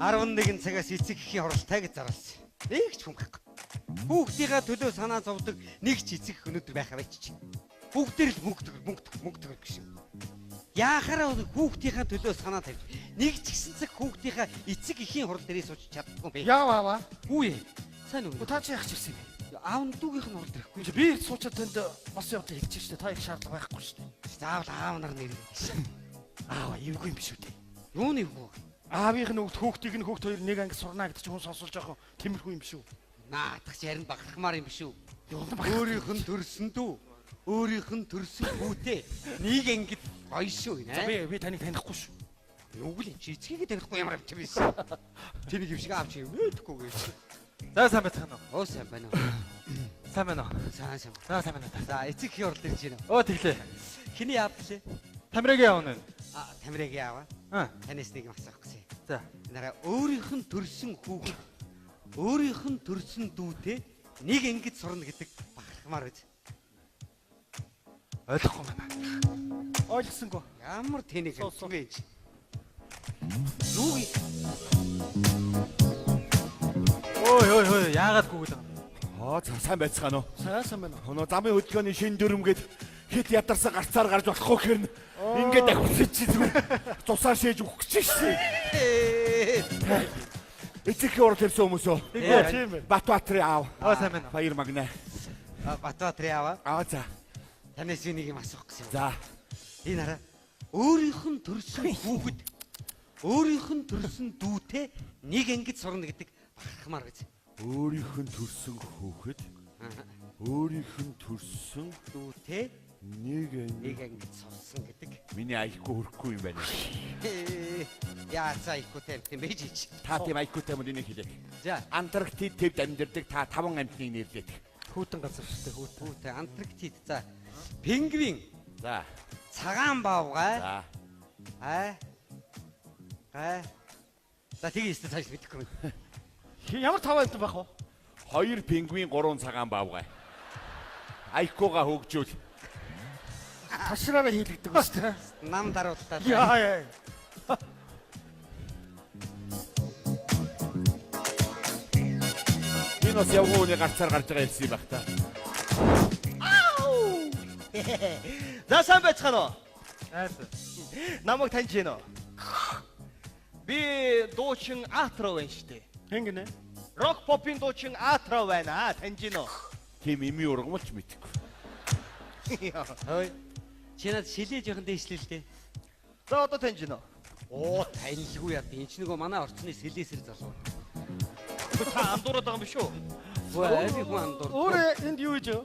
11 цагаас эцэг эхийн хуралтай гэж зарласан. Нэг ч хүн байхгүй. Хүүхдийнхаа төлөө санаа зовдөг нэг ч эцэг эх өнөөдөр байх аваач. Бүгдээр л мөнгө төгрөг, мөнгө төгрөг, мөнгө төгрөг гэсэн. Яахаараа хүүхдийнхаа төлөө санаа тавьж нэг ч гэсэн цаг хүүхдийнхаа эцэг эхийн хурал дээрээ сууж чаддгүй юм бэ. Яав аава. Үгүй ээ. Сайн уу? Та чи яах чирсэн юм бэ? Аав нь дүүгийнх нь хурал ирэхгүй. Би ирд суучаад танд бас явдлыг хэлж штэ. Та их шаардлага байхгүй штэ. Заавал аав нар нэр. Аава эвгүй юм биш үү те. Юу нэвгүй. Аавынх нь хүүхдийг нь хүүхд хоёр нэг анги сурна гэдэг чинь хүн сонсвол жоохон тэмэрхүү юм биш үү? Наадах чи харин бахархмаар юм биш үү? Юунд баг. Өөрийнх нь төрсөн дүү, өөрийнх нь төрсөн хүүтэй нэг ангид гоё шүү За нэ. би таныг танихгүй шүү. Юу л чи эцгийг танихгүй ямар авч байсан. Тэр нэг юм шиг аавч юм мэдэхгүй гэж. За сайн байцгаана уу? Оо сайн байна уу? Сайн байна уу? Сайн сайн. За сайн байна уу? За эцэг эхийн хурал ирж байна. Оо тэглээ. Хиний аав блэ? Тамирагийн аав нь. А Тамирагийн аав. Аа. Танаас нэг юм асуух гэсэн. За. Нараа өөрийнх нь төрсөн хүүхэд өөрийнх нь төрсөн дүүтэй нэг ангид сурна гэдэг бахархмаар биз. Ойлгохгүй байна. Ойлгосонгүй. Ямар тэнэг Суу, суу. юм бэ чи? Юу Ой ой ой яагаад гүгэл байгаа юм? Аа за сайн байцгаана уу? Сайн сайн байна уу? Өнөө замын хөдөлгөөний шин дүрмгээд хэд ядарсан гарцаар гарч болохгүй гэхэр нь ингээд ахиулсан чи зүгээр цусаар шээж өгөх гэж шээ. Эцэг эхийн урал ирсэн хүмүүс үү? Тэглээ тийм байна. Батбатрын аав. Оо сайн байна уу? Баяр магнаа. Батбатрын аав. Аа за. Танаас би нэг юм асуух гэсэн юм. За. Энэ хараа өөрийнх нь төрсөн хүүхэд өөрийнх нь төрсөн дүүтэй нэг ангид сурна гэдэг бахархмаар биз. Өөрийнх нь төрсөн хүүхэд өөрийнх нь төрсөн Дүүтэй нэг анги нэг ангид сурсан гэдэг. миний аяхгүй хөрөхгүй юм байна. Яа цаа ихгүй тайм тийм байж чи. Та тийм аяхгүй таймд энийг хэлээ. За Антарктид твд амьдардаг та таван амьтныг нэрлэдэг. Хүүтэн газар штэ хүүтэн. хүүтэй Антарктид за пингвин За. цагаан баавгай За. ай гай. За тгий өстө цааш мэдэхгүй юм. Ямар таван амтан байх вэ? Хоёр пингвин, гурван цагаан баавгай. Айкуга хөгжүүл. Ташраараа хийлэгдэг ба штэ. Нам даруултаа. Яа яа. Энэ бас явган үний гарцаар гарч байгаа юмсан юм байх та. За сайн байцгаана уу? Сайн сайн. Намайг таньж гэнэ үү? Би дуучин Атро байна штэ. Хэн гинэ? Рок попын дуучин Атро байна. Таньж гэнэ үү? Тийм эми ургамалч мэдэхгүй. Хой. Чи над шилээ жоохон дээшлээ л дээ. За одоо таньж гэнэ үү? Оо танилгүй яа. Энэ ч нөгөө манай орчны сэлээсэр залуу. Та андуураад байгаа юм биш үү? Үгүй би хүн андуур. Өөрөө энд юу хийж вэ?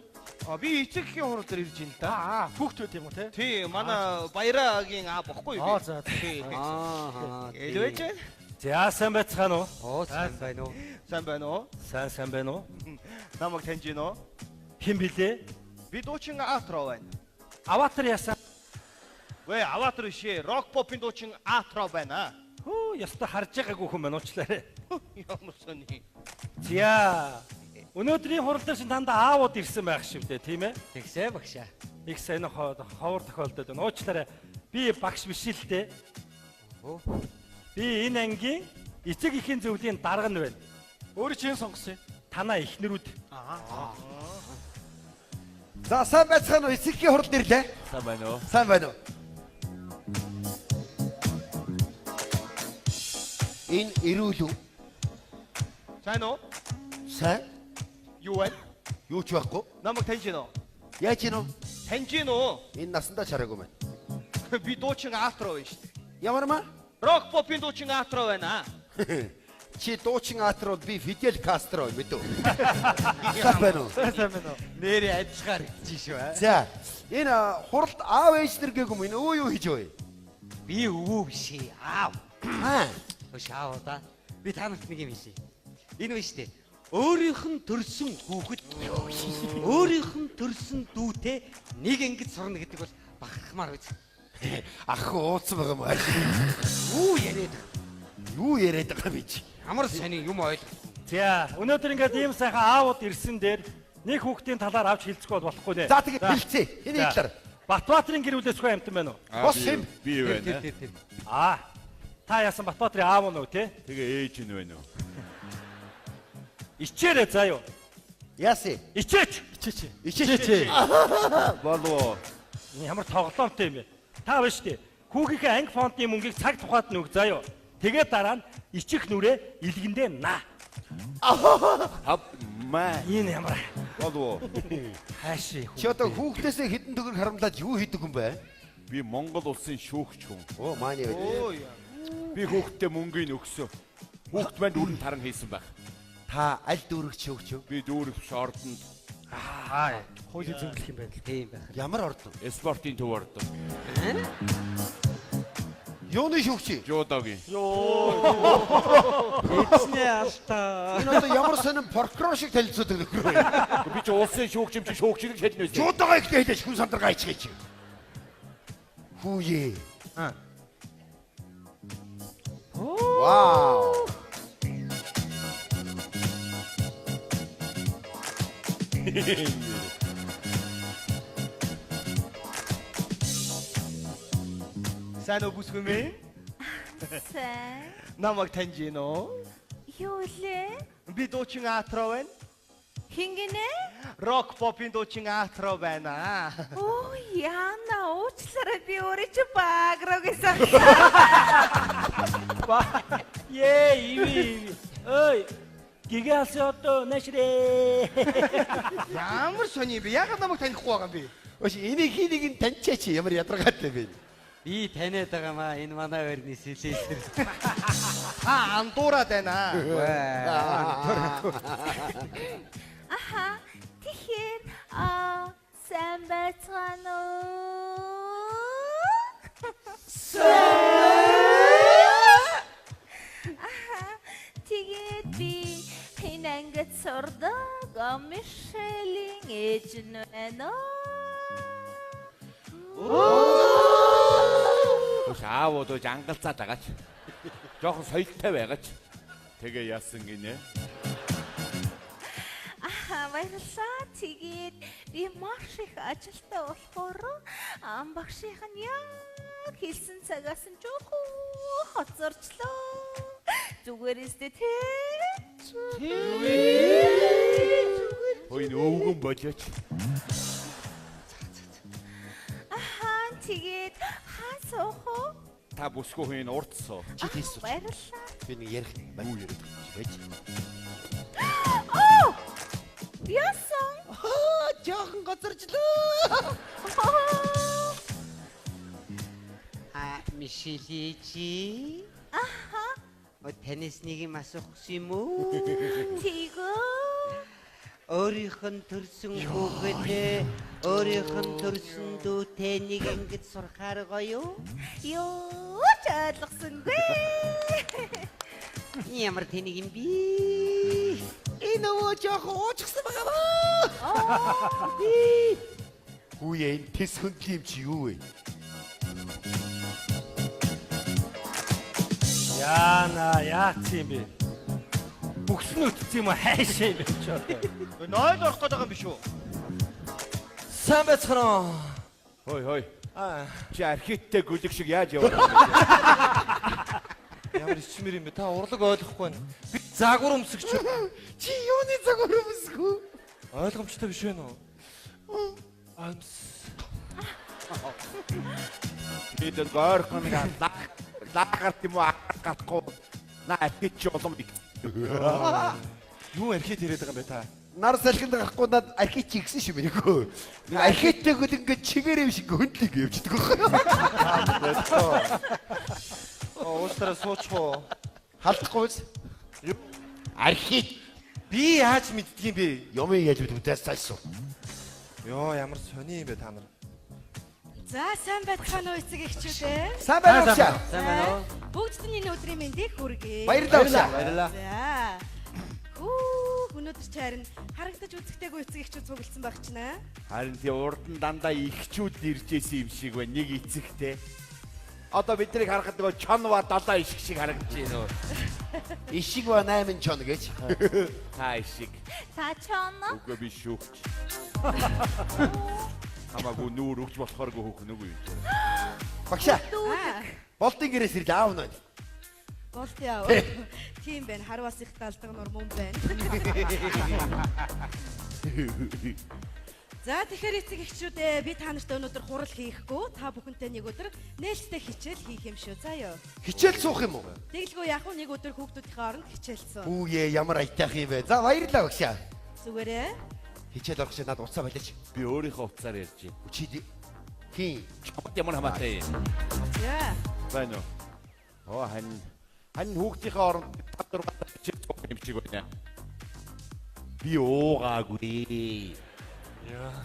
А би эцэг эхийн хурал дээр ирж байна л да. Аа хүүхд байт юм уу те? Тий, манай Баярагийн аа бохгүй би. Аа за. Тий. Аа. Эл байж байна? За сайн байцгаана уу? Оо сайн байна уу? Сайн байна уу? Сайн сайн байна уу? Намайг таньж гэнэ үү? Хэн блэ? Би дуучин Атро байна. Аватар яасан? Вэ, Аватар биш ээ. Рок попын дуучин Атро байна. Хөө, ёстой харж байгаагүй хүн байна уучлаарай. Ямар сони. За. Өнөөдрийн хурал дээр чинь дандаа аавууд ирсэн байх шиг дээ, тийм ээ? Тэгсээ багшаа. Их сайн ховор тохиолдод байна. Уучлаарай. Би багш биш л дээ. Оо. Би энэ ангийн эцэг эхийн зөвлөлийн дарга нь байна. Өөрөө чинь сонгосон юм. Танаа эхнэрүүд. За сайн байцгаана уу? Эцэг эхийн хурал ирлээ. Сайн байна уу? Сайн байна уу? Энэ эрүүл үү? Сайн уу? Сайн. Юу вэ? Юу ч байхгүй. Намайг таньж гэнэ үү? Яаж гин үү? Таньж гэнэ үү? Энэ насандаа чараагүй байна. Би дуучин Атро байна шүү дээ. Ямар маа? Рок попын дуучин Атро байна. Чи дуучин Атро бол би Фидел Кастро мэдв. Сайн байна уу? Сайн сайн байна уу? Нэрээ ажиллагаар идэж шүү аа. За энэ хуралд аав ээж нар гээгүй юм. Энэ өө юу хийж вэ? Би өвөө биш ээ. Аав. Аа. Хөш аав да. Би та нарт нэг юм хэлье. Энэ биш үү? Өөрийнх нь төрсөн хүүхэд өөрийнх нь төрсөн дүүтэй нэг ангид сурна гэдэг бол бахархмаар биз. Ах ууцсан байгаа юм аа. Юу яриад байгаа? Юу яриад байгаа юм бэ чи? Ямар сони юм ойлгохгүй. За, өнөөдөр ингээд ийм сайхан аавууд ирсэн дээр нэг хүүхдийн талаар авч хэлцэхгүй бол болохгүй нэ. За тэгээд хэлцээ. Энэ За. талаар. Батбатрын гэр бүлээс хүн амтан байна уу? Бос юм. Би Тэр байна. тэр тэр тэр. Аа. Та яасан Батбаатрын аав нь уу те? Тэгээ ээж нь байна уу? Ичээрээ заа юу. Яасан? Ичээч. Ичээч. Ичээч. Болов. Энэ ямар тоглоомтой юм бэ? Та байна шүү дээ. Хүүгийнхээ анги фондны мөнгийг цаг тухайд нь өг заа юу. Тэгээ дараа нь ичих нүрээ илгэндээ наа. Хав маа. Энэ ямар Болов. хайшаа Чи одоо хүүхдээсээ хэдэн төгрөг харамлаад юу хийдэг юм бэ? Би Монгол улсын шүүгч хүн. Оо мааны байд. Өө яа. Би хүүхдтэй мөнгийг өгсөн. Хүүхд маань дүүрэн таран хийсэн байх. Та аль дүүрэг шүүгч вэ? Би дүүрэг биш ордонд Аа. Хуулийн зөвлөх юм байна л. Тийм байх. Ямар ордон? спортын төв ордон. Юуны шүүгч? Жудогийн. Эцнээ алдаа. Энэ одоо ямар сонин прокурор шиг танилцуулдаг нөхөр вэ? Би чи улсын шүүгч юм чи шүүгчийг хэлнэ үү? Жудоогоо ихтэй хэлээч хүн сандаргаа ичгээч. Хүүе. Аа. Вау. Сайн уу бүсгүй мэ? Сайн. Намайг таньж гин үү? Юу лээ? Би дуучин Атро байна. Хин гинэ? Рок попын дуучин Атро байна. Оо яана уучлаарай би өөрөө чи багро гэсэн. Ее, иви иви. Ой. Гигээс одоо нэшрээ. Ямар сони юм бэ? Яагаад намайг танихгүй байгаа юм бэ? Өш энийг хин нэг нь таньчаач ямар ядаргаатай бэ? Би таниад байгаа маа энэ манай байрны сэлээсэр. Та андуураад байна. Аха. Тэгэхээр аа сайн байцгаана уу? Сайн. Аха. Тэгээд би энэ ангид сурдаг Мишелийн ээж нь байна. Хөш аавууд ууж ангалзаад байгаач. Жохон соёлтой байгаач. Тэгээ яасан гинэ? Аха, баярлалаа. Тэгээд би маш их ажилтай болохоор ам багшийнх нь яг хэлсэн цагаас нь жоохон хоцорчлоо. Зүгээр өстэй тий. Хөөе өвгөн болооч. Аха, тэгээд хаа суух уу? Та бүсгүй хүн урд суу. Чи тийс сууч. Баярлалаа. Би нэг ярих юу яриад байж. Оо! Яасан? Аа, жоохон гоцорчлоо. А Мишели чи. Аха, О танаас нэг юм асуух гэсэн юм уу? тэгөө. Өөрийнх нь төрсөн хүүхэдээ өөрийнх нь төрсөн дүүтэй нэг ингэж сурахаар гоё юу? Юу ч ойлгосонгүй. Ямар тэнийг юм бэ? Энэ өвөө жоохон уучсан байгаа баа. Хүүе энэ тэс хөндлийн юм чи юу вэ? Яана яац юм бэ? Бүкс нь үтцсэн юм уу хайшаа юм бэ чи одоо. Нойл орох гээд байгаа юм биш үү? Сайн байцгаана уу? Хой хой. Аа, Чи архиттэй гүлэг шиг яаж яваад байгаа юм бэ? ямар ичмэр юм бэ? Та урлаг ойлгохгүй байна. Би загвар өмсөгч. Чи юуны загвар өмсгөө? Ойлгомжтой биш вэ нүү? Амс. Бид гойрхон нэг лаг лагарт юм уу гарахгүй. На архит чи улам их. Юу архит яриад байгаа юм бэ та? Нар салхинд гарахгүй над архит чи гисэн шүү минийхөө. Нэг архиттэй гөл ингээд чигээр юм шиг хөндлөг явждаг байхгүй. Оо, уучлаарай суучих уу? Халдахгүй биз? Архит Би яаж мэддэг юм бэ? юм яаж мэдвэ цаашаа. Йоо, ямар сони юм бэ та нар? За сайн байцгаана уу эцэг эхчүүд ээ. Сайн байна уу? Багшаа? Сайн байна уу? Бүгдд нь энэ өдрийн мэндийг хүргэе. Баярлалаа. Багшаа. Баярлалаа. За. Хүү өнөөдөр чи харин харагдаж үзэхтэйгүй эцэг эхчүүд цуглдсан байх чинь аа. Харин тий урд нь дандаа ихчүүд ирж исэн юм шиг байна. Нэг эцэгтэй. Одоо биднийг харахад нөгөө чонва далаа ишг шиг харагдаж байна уу? Ишиг ба 8 чон гэж. Та ишиг. Та чонно? Үгүй би шүүгч. Хамаагүй нүүр өгч болохооргүй хөөх нүггүй юм. Багшаа. Аа. Болтын гэрээс ирлээ аав нь. Болт яав. Тийм байна. Харвас их далдаг нур мөн байна. За тэгэхээр эцэг эхчүүд ээ би та нарт өнөөдөр хурал хийхгүй та бүхэнтэй нэг өдөр нээлттэй хичээл хийх юм шүү. За юу. Хичээл суух юм уу? Тэгэлгүй яах вэ? Нэг өдөр хүүхдүүдийнхээ оронд хичээл суу. Хүүе ямар аятайх юм бэ? За баярлалаа багшаа. Зүгээрээ. Хичээл орох чинь надад уцаа болооч. Би өөрийнхөө утсаар ярьж байна. Чи хин Чамд ямар хамаатай юм? За. Байна уу? Оо хань хань хүүхдийнхээ оронд 5 6 хичээл суух юм шиг байна. Би уугаагүй. Яа.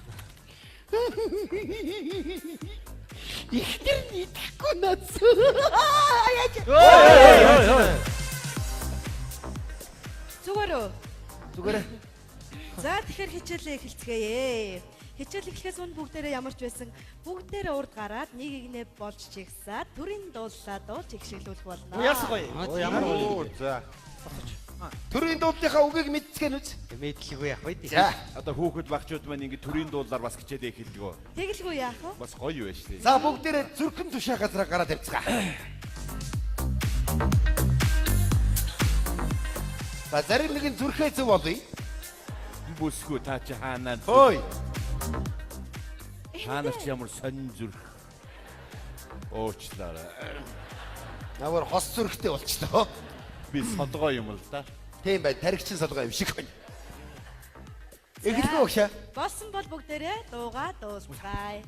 Ихтер нь идэхгүй нац. Зүгээр үү? Зүгээрээ. За тэгэхээр хичээлээ эхэлцгээе. Хичээл эхлэхээс өмнө бүгдээрээ ямар ч байсан бүгдээрээ урд гараад нэг игнэ болж чигсаад төрийн дууллаа дуулж ихшиглүүлэх болно. Яасан гоё. Оо ямар гоё. За. Төрийн дуудлынхаа үгийг мэдцгэн үз. Мэдлгүй яах вэ? За. Одоо хүүхэд багчууд маань ингэ төрийн дуулаар бас хичээлээ эхэлдэг үү? Тэгэлгүй яах вэ? Бас гоё юу шүү дээ. За бүгдээрээ зүрхэн тушаа газраа гараад тавьцгаа. За зарим нэгэн зүрхээ зөв болъё. Бүсгүй та чи хаанаа? Хөөй. Та нар чи ямар сонин зүрх. Уучлаарай. Навар хос зүрхтэй болчлоо. Би солгоо юм л да. Тийм бай, таригчин солгоо юм шиг байна. Эхлэхгүй багшаа. Болсон бол бүгдээрээ дуугаа дуулцгаая.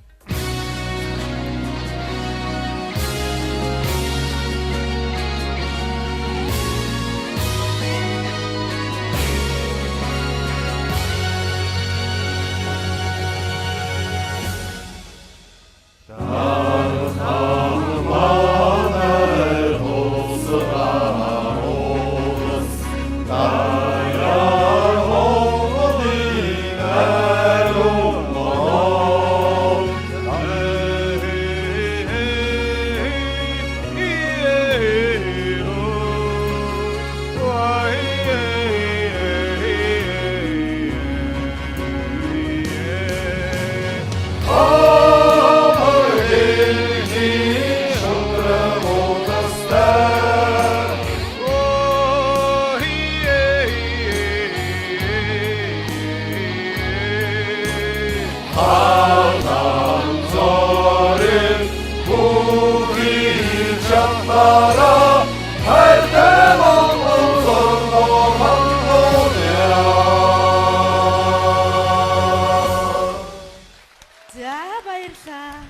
За баярлаа.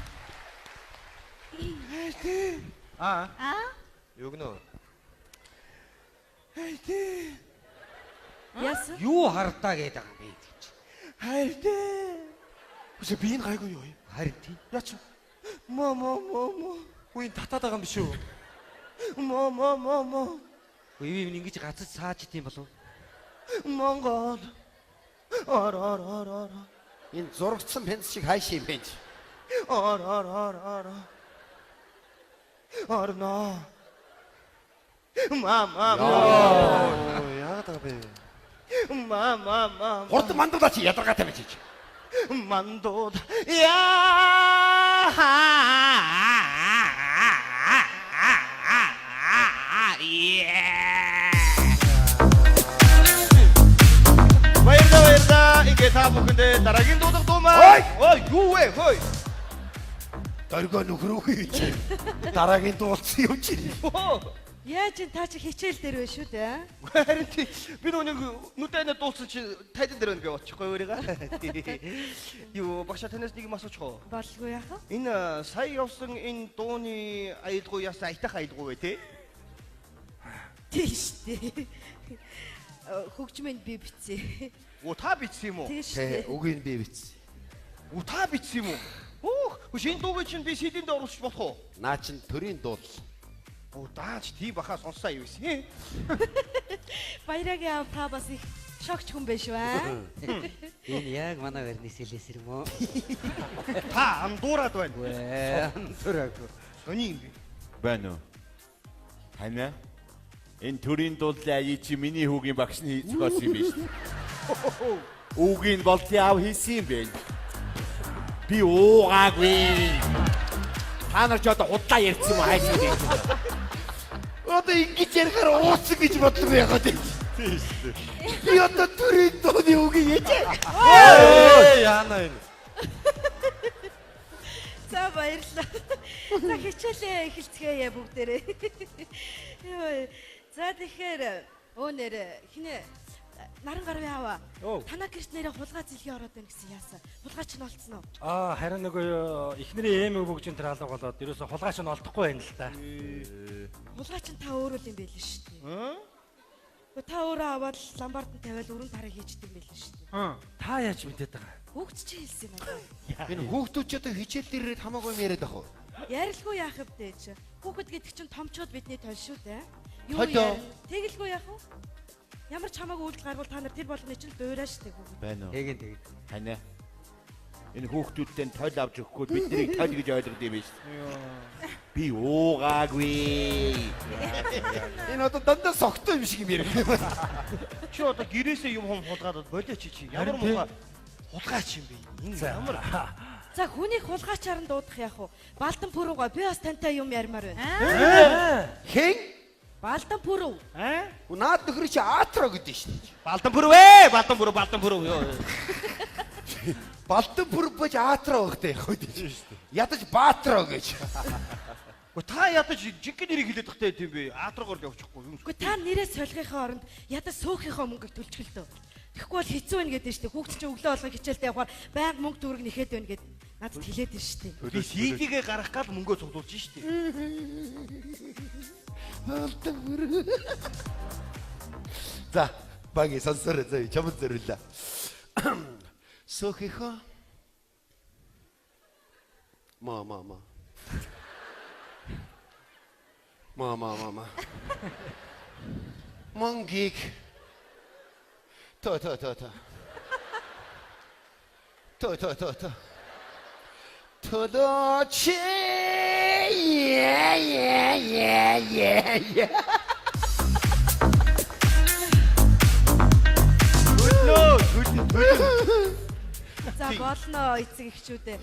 Аа. Аа? Юу гэнэ? Яасан? Юу хардаа гэдэг байгаа юм бэ гэж. Хайртай. Үгүй би энэ гайгүй юу? Харин тий. Яач? Мо мо мо мо. Үгүй энэ татаад байгаа юм биш үү? Мо мо мо мо. Үгүй юм ингэж гацаж сааж идэм болов. Монгол. Ор ор ор ор. Энэ зургацсан пенс шиг хайш юм бэ. Ор ор ор ор. Орно. Ма ма ма. Яагаад байгаа бэ? Ма ма ма. Хурдан мандуулаач ядаргаатай байж чи. Мандууд яа. Баярлалаа баярлалаа. Ингээ та бүхэндээ дараагийн дуудаг дуумаа. Ой! Ой, юу вэ? Хой. Дөргөө нөхрөө чи. Дараагийн дуулсан юм чи. Яаж энэ та чи хичээл дээр байна шүү дээ. Харин тий. Би нөгөө нэг нүдэнэ дуулсан чи тайзан дээр байна гэж бодчихгүй өөрийгөө. Юу багшаа танаас нэг юм асуучих уу? Болгүй яах вэ? Энэ сая явсан энэ дууны аялгуу яасан аятайх аялгуу вэ те? Тийм шүү дээ. Хөгжмөнд би бичсэн. Оо та бичсэн юм уу? Тийм шүү Тэ дээ. үгийг би бичсэн. Оо та бичсэн юм уу? Хөөх, хөш энэ дууг чинь би CD-нд оруулах болох уу? Наа чин төрийн дуулал. Оо дааж тий баха сонсоо юу вэ? Баярагийн аав та бас их шогч хүн байж ба. Энэ яг манай байрны сэлээс юм уу? Та андуураад байна. Вэ, андуураагүй. Сони юм би. Байна уу? Ханаа. Энэ төрийн дуулын аяа чи миний хүүгийн багш нь зохиосон юм биш. Үгийг болтын аав хийсэн юм бэ. Би уугаагүй. Та нар ч одоо худлаа ярьсан юм уу хайшаа гэж. Одоо ингэж ярихаар ууцсан гэж бодлоо яагаад вэ? Тийм шүү дээ. Би одоо төрийн дууны үгийг яжээ. Яана энэ. За баярлалаа. За хичээлээ эхэлцгээе бүгдээрээ. Йой. За тэгэхээр өө нэр хинэ наран гарвын аваа. Танаа гэрт нэрээ хулгай зэлгээ ороод байна гэсэн яасан. Хулгай чинь олцсон уу? Аа харин нөгөө эхнэрийн эм өвөгжин тэр алга болоод ерөөсө хулгай чинь олдохгүй байна л да. Хулгай чинь та өөрөө л юм байл шүү дээ. Гэхдээ та өөрөө аваад ламбард нь тавиал өрөн тараа хийждэг юм байл шүү дээ. Та яаж мэдээд байгаа? Хүүхд чи хэлсэн юм аа. Энэ хүүхдүүд ч одоо хичээл дээр ирээд хамаагүй юм яриад ах уу? Ярилгүй яах вэ чи? Хүүхэд гэдэг чинь томчууд бидний тол шүү дээ. Юу Толио. ярина? Тэгэлгүй яах вэ? Ямар ч хамаагүй үйлдэл гаргуул та нар тэр болгоны чинь дуурай шүү дээ хүүхэд. Байна уу? Тэгин тэгин. Ханаа. Энэ хүүхдүүдтэй тойл авч өгөхгүй бид нарыг тойл гэж ойлгод юм биш. Би уугаагүй. Энэ одоо дандаа согтуу юм шиг юм ярих. Чи одоо гэрээсээ юм хум хулгаад болооч чи. Ямар муухай хулгайч юм бэ? Энэ ямар За хүнийг хулгайчаар нь дуудах яах вэ? Балдан пүрүүга би бас тантай юм ярмаар байна. Хэн? Балдан пүрүү. Аа? Наад нөхөр чи аатро гэдэг шин. Балдан пүрв ээ! Балдан пүрв, балдан пүрв ёо. Балдан пүрв бож аатро өгтэй явах үү шүү дээ. Ядаж баатро гэж. Гэхдээ та ядаж жинхэнэ нэрийг хэлээд тахтай тийм бэ? Аатрогоор л явчихгүй юм. Гэхдээ та нэрээ солихынхоо оронд ядаж сөөхийнхөө мөнгөийг төлчихөл дөө. Тэгэхгүй бол хэцүү байна гэдэг шүү дээ. Хүүхд чинь өглөө болгон хичээлдээ явахаар байнга мөнгө төгрөг нэхэд байна гэд надад хэлээд байна шүү дээ. Би CD-гээ гаргах гал мөнгөө цуглуулж штэ. Балдан пүрв. За, баги сонсоорой зөө чамд зориулаа. Сөөхийнхөө ма ма ма. Ма ма ма ма. Мөнгийг то то то то. То то то то. Төлөөч. Е е е е е. Төлөө, төлөө, төлөө. За болно эцэг эхчүүдээ.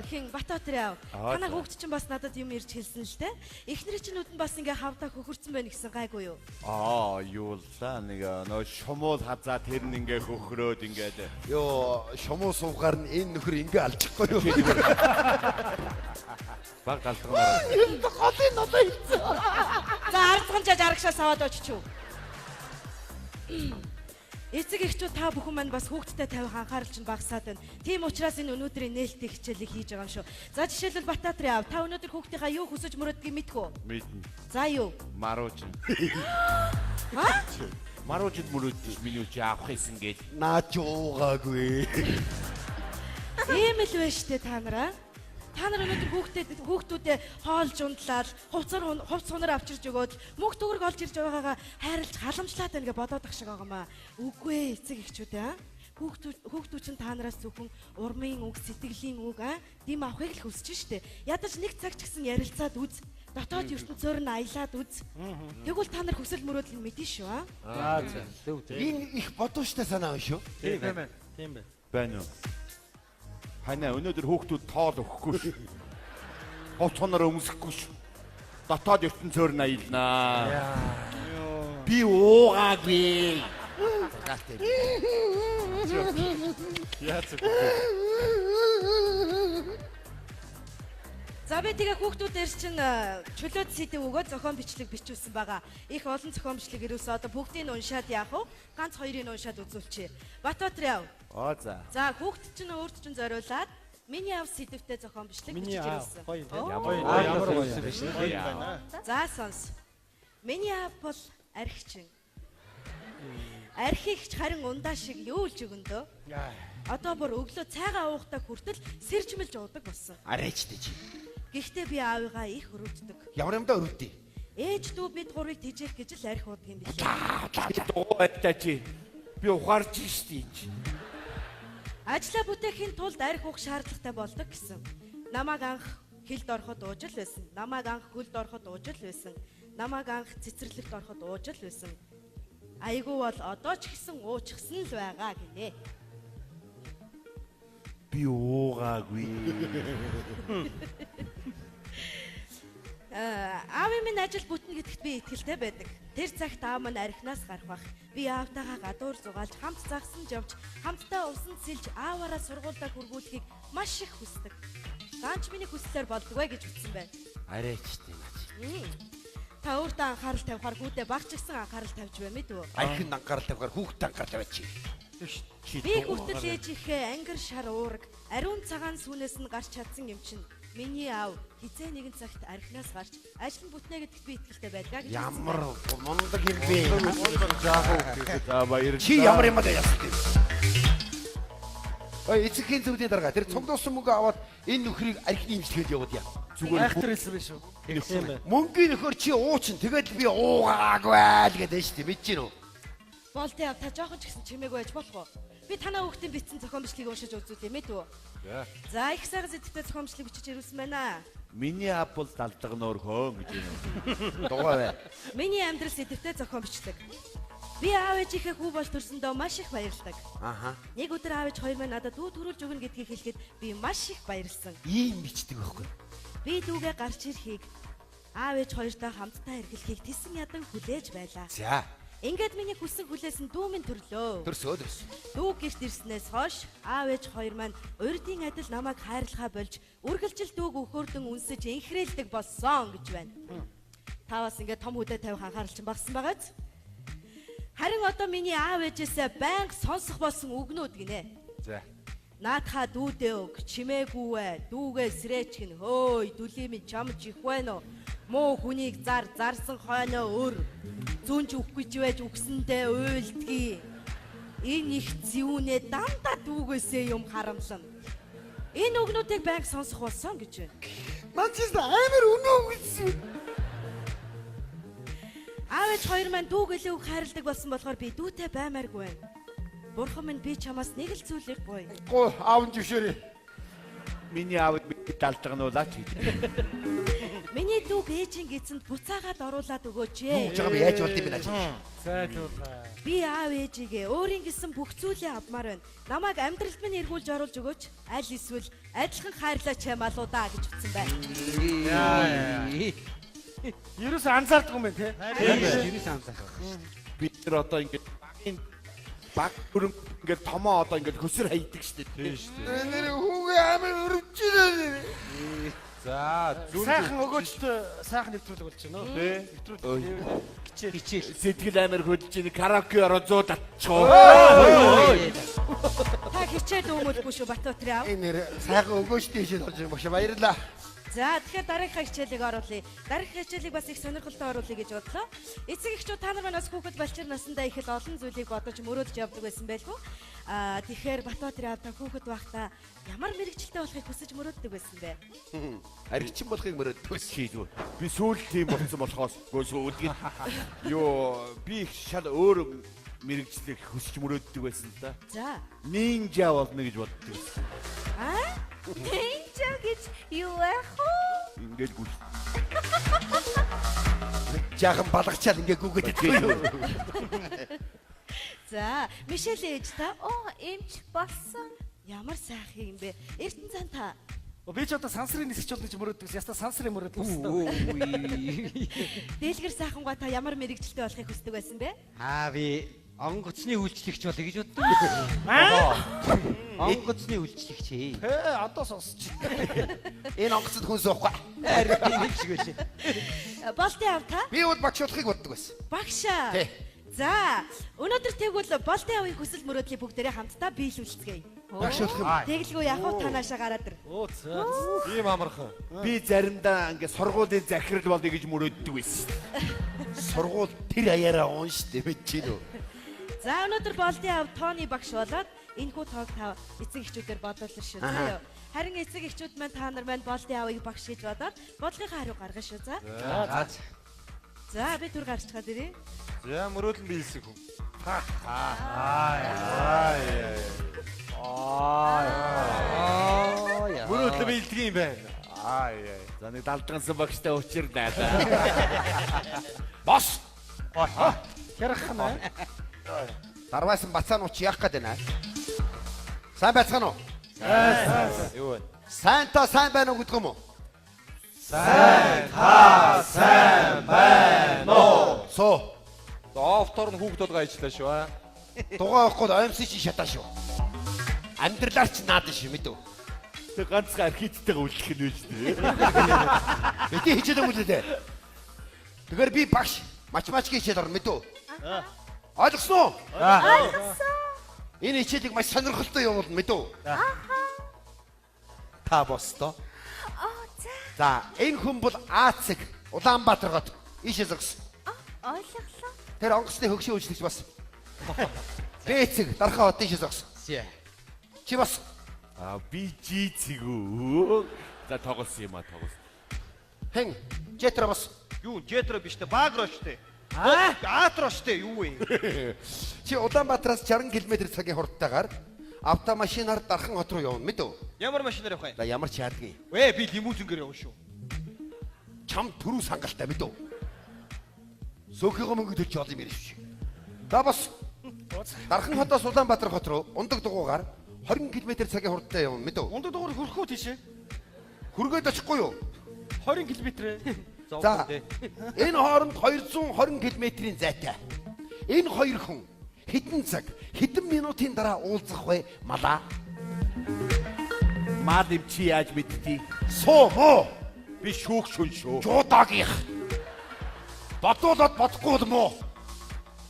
Хин Батбаатар яав. Танаа хүүхд чинь бас надад юм ирж хэлсэн л дээ. Эхнэр чинь нүд нь бас ингээ хавдаа хөхөрцөн байна гэсэн гайгүй юу? Аа юу л да нэг нөө шумуул хазаа тэр нь ингээ хөхрөөд ингээд Йоо, шумуу суугаар нь энэ нөхөр ингээ алчихгүй юу? баг галзуунаар. Энэ голын нолоо хэлсэн. За ардхан жаж арагшаас аваад очиж юу. Эцэг эхчүүд та бүхэн маань бас хүүхдтэй тавих анхаарал чинь багасаад байна. Тийм учраас энэ өнөөдрийн нээлттэй хичээлийг хийж байгаа юм шүү. За жишээлбэл Батбаатар яав. Та өнөөдөр хүүхдийнхаа юу хүсэж мөрөөдгийг мэдэх үү? Мэднэ. За юу? Марууч. Ха? Маруучд мөрөөддөж миний үчи авах хийсэн гэж. Наа ч уугаагүй. Ийм л байна штэ та нараа. Та нар өнөөдөр хүүхдүүдэд хоолж ундлаад, хувц сунар авчирч өгөөд мөнгө төгрөг олж ирж байгаагаа хайрлж халамжлаад байна гэж бодоод ах шиг байгаамаа. Үгүй ээ эцэг эхчүүд аа. Хүүхдүүд чинь та нараас зөвхөн урмын үг, сэтгэлийн үг аа дэм авахыг л хүсэж штэ. Ядаж нэг цаг ч гэсэн ярилцаад үз. Дотоод ертөнцөөр нь аялаад үз. Тэгвэл та нар хүсэл мөрөөдөл нь мэднэ шүү аа. Аа за. Зөв зөв. Энэ их бодууштай санаа байна шүү. Тийм байна. Тийм байна. Байна уу? Ханаа өнөөдөр хүүхдүүд тоол өгөхгүй шүү. Хувцсанаар өмсөхгүй шүү. Дотоод ертөнцөөр нь аялнаа. Би уугаагүй. Яа зүг. За би тэгээ хүүхдүүдээр чинь чөлөөт сэдэв өгөө зохион бичлэг бичүүлсэн байгаа. Их олон зохион бичлэг ирүүлсэн. Одоо бүгдийг нь уншаад яах вэ? Ганц хоёрыг нь уншаад үзүүлчихье. Батбаатар яав. Оо за. За хүүхд чинь өөрт чинь зориулаад миний аав сэдэвтэй зохион бичлэг Миний бичиж аав ирүүлсэн. гоё тийм. Оо. Гоё. Ямар гоё юм биш үү? За сонс. Миний аав бол архичин. Архигч харин ундаа шиг юу л жигөндөө. Одоо бүр өглөө цайгаа уухтаа хүртэл сэржмэлж уудаг болсон. Арайчтай чи. Гэхдээ би аавыгаа их өрөвддөг. Ямар юмдаа өрөвдөө. Ээж дүү бид гурвыг тэжээх гэж л арх уудаг юм билээ. Дуу байлаа чи. Би ухаарч штий чи. Ажлаа бүтээхийн тулд арх уух шаардлагатай болдог гэсэн. Намайг анх хилд ороход ууж л байсан. Намайг анх хөлд ороход ууж л байсан. Намайг анх цэцэрлэгт ороход ууж л байсан. Айгүй бол одоо ч гэсэн уучсан л байгаа гинэ. Би уугаагүй. Аавын минь ажил бүтнэ гэдэгт би итгэлтэй байдаг. Тэр цагт аав минь архинаас гарах бах. Би аавтайгаа гадуур зугаалж хамт загсан жавж, хамтдаа усанд сэлж ааваараа сургуульдаа хүргүүлэхийг маш их хүсдэг. Гаанч миний хүслээр болдгоо гэж үтсэн байна. Арайч тийм аа. Та өөртөө анхаарал тавихаар хүүдээ баг ч гэсэн анхаарал тавьж бай мэдв үү? Архинд анхаарал тавихаар хүүхдэд анхаарал тавиач. Би хүртэл ээжийнхээ ангир шар уураг ариун цагаан сүүнээс нь гарч чадсан юм чинь миний аав хизээ нэгэн цагт архинаас гарч ажил нь бүтнэ гэдэгт би итгэлтэй байдгаа гэж хэлсэн Ямар байна. мундаг юм бэ? Жаахан хүүхэд. За баярлалаа. Чи ямар юм аа яасан бэ? Ой, эцэгхийн зөвлөлийн дарга тэр цуглуулсан мөнгө аваад энэ нөхрийг архины имчилгээд яваад яа. Зүгээр Айхтар хэлсэн биш үү? Тийм ээ. Мөнгөний нөхөр чи уучин тэгээд би уугаагүй л гэдэг нь шүү дээ. Мэдэж гин үү? Болтой аав та жоохон ч гэсэн чимээгүй байж болох уу? Би танаа хүүхдийн бичсэн зохион бичлэгийг уншиж үзүүлье мэдв үү? За их сайхан зэдэгтэй зохион бичлэг бичиж ирүүлсэн байна. Миний ав бол далдаг нөр хөөн гэж юм. Дугаа бай. Миний амьдрал сэдвтэй зохион бичлэг. Би аав ээжийнхээ хүү бол төрсөндөө маш их баярладаг. Аха. Нэг өдөр аав ээж хоёр маань надад дүү төрүүлж өгнө гэдгийг хэлэхэд би маш их баярлсан. Ийм бичдэг байхгүй. Би дүүгээ гарч ирэхийг аав ээж хоёртой хамтдаа эргэлхийг тэсэн ядан хүлээж байлаа. За, Ингээд миний хүссэн хүлээсэн дүү минь төрлөө. төрсөө төрс. Дүү гэрт ирснээс хойш аав ээж хоёр маань урдын адил намайг хайрлахаа болж үргэлжил дүүг өхөөрдөн үнсэж инхрээлдэг болсон гэж байна. Та бас ингээд том хөдөө тавих анхаарал чинь багсан байгааз. Харин одоо миний аав ээжээсээ байнга сонсох болсон үгнүүд гинэ. За. Наадхаа дүүдээ өг, чимээгүүвэ, дүүгээ срэчгэн, хөөй, дүлий минь чамж их байна уу? Муу хүнийг зар, зарсан хойноо өр. Зүнж өгөх гэж байж үгсэндээ уйлдгий. Энэ их зүүнээ дандаа дүүгээсээ юм харамлана. Энэ үгнүүдийг байнга сонсох болсон гэж байна. Наад чи амар өнөө үгсэн. Аав ээж хоёр маань дүүг илүү их хайрладаг болсон болохоор би дүүтэй баймааргүй байна. Бурхан минь би чамаас нэг л зүйлийг гуй. Гоо, аав нь зөвшөөрэй. Миний аав би далдаг нуулаач гэж. Миний дүүг ээжийн гидсэнд буцаагаад оруулаад өгөөч ээ. Хүүж байгаа би яаж болд юм бэ наа чи? Зайлуулаа. Би аав ээжигээ өөрийн гэсэн бүх зүйлээ авмаар байна. Намайг амьдралд минь эргүүлж оруулж өгөөч. Аль эсвэл адилхан хайрлаач юм алуу да гэж утсан байна. Ерөөсөө анзаардгүй юм байна те. Ерөөс анзаарах. Бид нар одоо ингээд багийн баг бүрэн ингээд томоо одоо ингээд хөсөр хайдаг шүү дээ. Тийм шүү дээ. Нэр хүүгээ амар өрөвч байна. За зүн Сайхан өгөөчтэй сайхан нэвтрүүлэг болж байна уу? Тий. Нэвтрүүлэг. Хичээл. Хичээл. Сэтгэл амар хөдөлж ийн караоке ороо зуу татчихоо. Та хичээл өмөлгүй шүү Батбатрын аав. Энэ нэр сайхан өгөөчтэй шил болж байгаа багш баярлаа. За тэгэхээр дараагийнхаа хичээлийг оруулъя. Дараагийнхаа хичээлийг бас их сонирхолтой оруулъя гэж бодлоо. Эцэг эхчүүд та нар маань бас хүүхэд балчир насандаа их л олон зүйлийг бодож мөрөөдөж явдаг байсан байлгүй. Аа тэгэхээр Батбатрын аав та хүүхэд байхдаа ямар мэрэгчлээ болохыг хүсэж мөрөөддөг байсан бэ? Архичин болохыг мөрөөддөг байсан. Хийдүү. Би сүүл тийм болсон болохоос гоо сүүлгээд юу би их шал өөр мэрэгчлэх хүсч мөрөөддөг байсан л да. За. Нинжа болно гэж боддог байсан. Аа? Нинжа гэж юу байх вэ? Ингээд гүл. Жаахан балгачаал ингээ гүгээд идэх. За, Мишель ээж та Оо, эмч болсон. ямар сайхан юм бэ? Эрдэнэ зан та Би ч одоо сансрын нисгч болно гэж мөрөөддөг. Яста сансрын мөрөөдөл болсон. Дэлгэр сайхангаа та ямар мэрэгчлээ болохыг хүсдэг байсан бэ? Аа би онгоцны үйлчлэгч болъё гэж боддог. Онгоцны үйлчлэгч ээ. Хээ, одоо сонсч. Энэ онгоцод хүн суухгүй. Харин би нэг шиг байлээ. Болтын ав та Би бол багш болохыг боддог байсан. багшаа. Тий. За, өнөөдөр тэгвэл Болтын авын хүсэл мөрөөдлийг бүгдээрээ хамтдаа биелүүлцгээе. Багш болох юм. Тэгэлгүй яг уу танаашаа гараад ир. Оо зөө. Тийм амархан. Би заримдаа ингээд сургуулийн захирал болъё гэж мөрөөддөг байсан. Сургууль тэр аяараа уун штэ мэдэж гин үү? За, өнөөдөр Болтын ав тооны багш болоод энэхүү тоог та эцэг эхчүүдээр бодуулна шүү. За юу. Харин эцэг эхчүүд маань та нар маань Болтын авыг багш гэж бодоод бодлогынхаа хариу гаргана шүү. За. За. За, би түр гарчхаад ирье. За мөрөөдөл нь биелсэн хүн. Аа яа. Мөрөөдөл биелдэг юм байна. Аа яа. За нэг далдгансан багштай учирнаа. Бос. Хярах нь. Дарваасан бацаан уч яах гээд байна? Сайн байцгаана уу? Юу вэ? Сайнтаа сайн байна уу гэдэг юм уу? Сайн та сайн байна уу? Суу. Офтор нь хүүхд толгой ажиллаа шүү аа. Дугаа авахгүй оймсон чи шатаа шүү. Амьдралаар ч наад шүү мэдв. Тэг ганцхан архитекттэйгээ үлдэх нь байж тээ. Бити хичээл өгүүлээ. Тэгэхээр би багш математикийн хичээл орно мэдв. Ойлгосон уу? Ойлгосон. Энэ хичээлийг маш сонирхолтой явуулна мэдв. Та босдоо. Аа за. За, энэ хүн бол Аацэг Улаанбаатар хот ийшээ зогс. Ойлголоо. Тэр онгоцны хөгшин үйлчлэгч бас. Бэцэг Дархан хот ийшээ зогс. Чи бас Аа би жи цэгүү. За тоглосон юм а тоглосон. хэн? Жетра бас. Юу, жетро биш те, багро штэ. Аа? Атро штэ, юу вэ? Чи Улаанбаатараас 60 км цагийн хурдтайгаар автомашинаар Дархан хот руу явна мэдв. Ямар машинаар явах юм? За ямар ч яадгүй. Вэ, би лимузингээр явна шүү. Чам түрүү сангалтай мэдв. Сөөхийгөө мөнгө төлж олон юм яриаш. За бас Дархан хотоос Улаанбаатар хот руу ундаг дугуугаар 20 км цагийн хурдтай явна мэдв. Ундаг дугаар хөрөх үү тийшээ? Хүргээд очихгүй юу? 20 км. За энэ хооронд 220 км-ийн зайтай. Энэ хоёр хүн хэдэн цаг, хэдэн минутын дараа уулзах вэ? Малаа. Мал юм чи яаж мэдтий? Суу муу. Би шүүх шүн шүү. Жуудаагийнх. Бодуулаад бодохгүй бол муу.